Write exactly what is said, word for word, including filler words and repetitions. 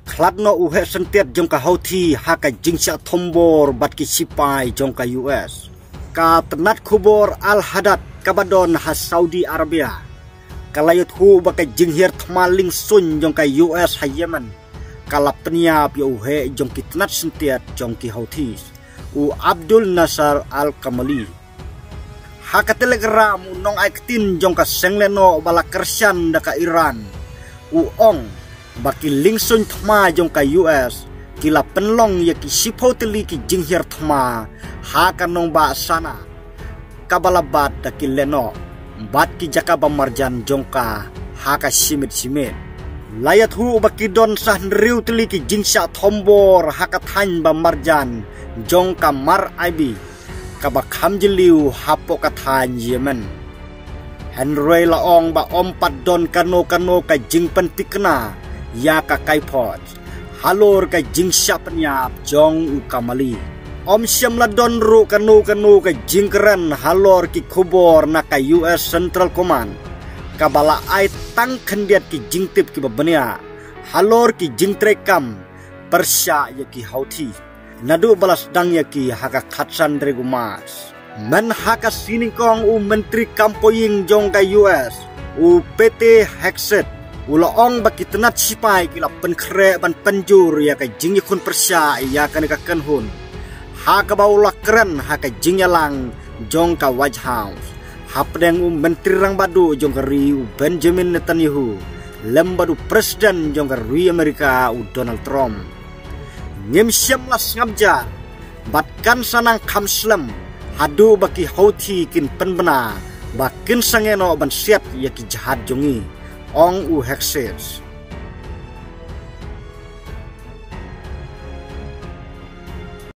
Khlad noh u heh syntiat jong ka Houthi ha ka jingshah thombor bad ki sipai jong ka U S. Ka tnat khubor Al Hadad kaba don ha Saudi Arabia ka la ïathuh ba ka jinghiar thma liengsuiñ jong ka U S ha Yemen ka la pynïap ïa u heh jong ki tnat syntiat jong ki Houthis, u Abdul Nasser Al Kamali. Ha ka telegram u nongai ktien jong ka seng lehnoh ba la kyrshan da ka Iran u ong ba ki liengsuiñ thma jong ka U S ki la pynlong ïa ki shiphew tylli ki jinghiar thma ha ka nongbah Sana kaba la bat da ki lehnoh bad ki jaka ba marjan jong ka ha ka shi miet shi miet. La ïathuh ba ki don sa hynriew tylli ki jingshah thombor ha ka thaiñ ba marjan jong ka Mar Aibi kaba kham jylliew hapoh ka thaiñ Yemen. Hynrei la ong ba ym pat don kano kano ka jingpyntikna ïa ka kaiphod halor ka jingshah pynïap jong u Kamali. Ym shym la don ruh kano kano ka jingkren halor ki khubor na ka U S Central Command kaba la ai tang khyndiat ki jingtip kiba bniah halor ki jingtreikam pyrshah ïa ki Houthi naduh ba la sdang ïa ki ha ka khatsan tarik u March. Myn ha ka sngi nyngkong u Myntri Kam Poh Ïing jong ka U S, u Pete Hegseth, u la ong ba ki tnat sipai ki la pynkhreh ban pynjur ïa ka jingïakhun pyrshah ïa kane ka kynhun ha kaba u la kren ha ka jingïalang jong ka White House hapdeng u Myntri Rangbah Duh jong ka ri u Benjamin Netanyahu lem bad u President jong ka ri Amerika u Donald Trump. Ngim shym la sngap jar bad kan sa nang kham slem haduh ba ki Houthi kin pynbna ba kin sangeh noh ban siat ïa ki jahaj jong ngi, ong u Hegseth.